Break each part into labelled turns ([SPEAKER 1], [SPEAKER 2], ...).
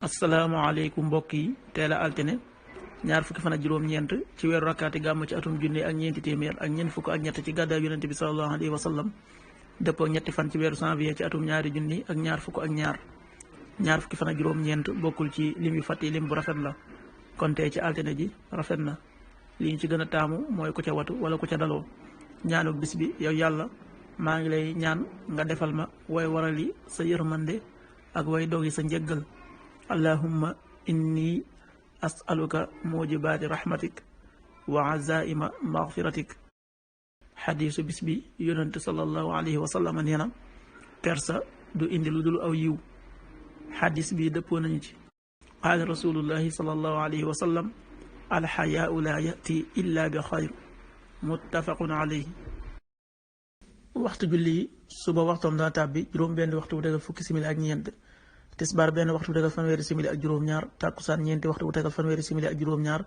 [SPEAKER 1] asalaamaaleykum mbokk yi teel a altine ñaar fukki fan ak juróom-ñeent ci weeru rakkaati gàmm ci atum junne ak ñeenti téeméer ak ñeent fukk ak ñett ci gàddaay yonente bi sallallahu alayhi wa sallam dëppoo ñetti fan ci weeru janvier ci atum ñaari junni ak ñaar fukk ak ñaar fukki fan ak juróom-ñeent bokkul ci lim yu fàtti lim bu rafet la kon tey ci altine ji rafet na li ñu ci gën a taamu mooy ku ca watu wala ku ca daloo ñaanu bis bi yow yàlla maa ngi lay ñaan nga defal ma way warali sa yërmande ak way dogi sa njëggal allahumma inni as'aluka mujibaati rahmatik wa azaima maghfiratik xadiisu bis bi yonent sallallahu alayhi wa sallam nee na kersa du indi lu dul aw yiw xadiis bi dëppoo nañu ci qaala rasulullahi sallallahu alayhi wa sallam alxayaau laa yati illa bi xayr muttafaqun alayhi waxtu julli suba waxtoom dana tàbbi juróom benn waxtu bu tegal fukki simili ak ñeent tisbaar benn waxtu bu tegal fanweeri simili ak juróom-ñaar tàkkusaan ñeenti waxtu bu tegal fanweeri simili ak juróom-ñaar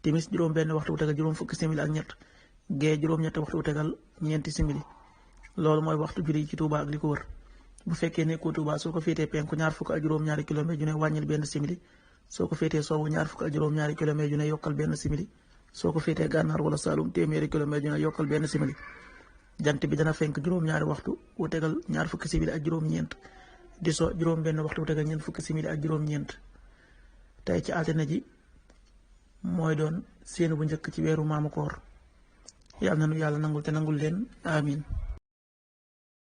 [SPEAKER 1] timis juróom benn waxtu bu tegal juróom fukki simili ak ñett gee juróom-ñetti waxtu bu tegal ñeenti simili loolu mooy waxtu julli ci Touba ak li ko wër bu fekkee nekkoo Touba soo ko féetee penku ñaar fukk ak juróom-ñaari kilomètre ju ne wàññil benn simili soo ko féetee soowu ñaar fukk ak juróom-ñaari kilomètre ju ne yokkal benn simili soo ko féetee gànnaar wala Saalum téeméeri kilomètre ju ne yokkal benn simili jant bi dana fenk juróom-ñaari waxtu bu tegal ñaar fukki simili ak juróom-ñeent di so juróom benn waxtu bu tegal ñeent fukki simili ak juróom-ñeent tey ci altine ji mooy doon séenu bu njëkk ci weeru maamu koor yàlla na nu yàlla nangul te nangul leen amin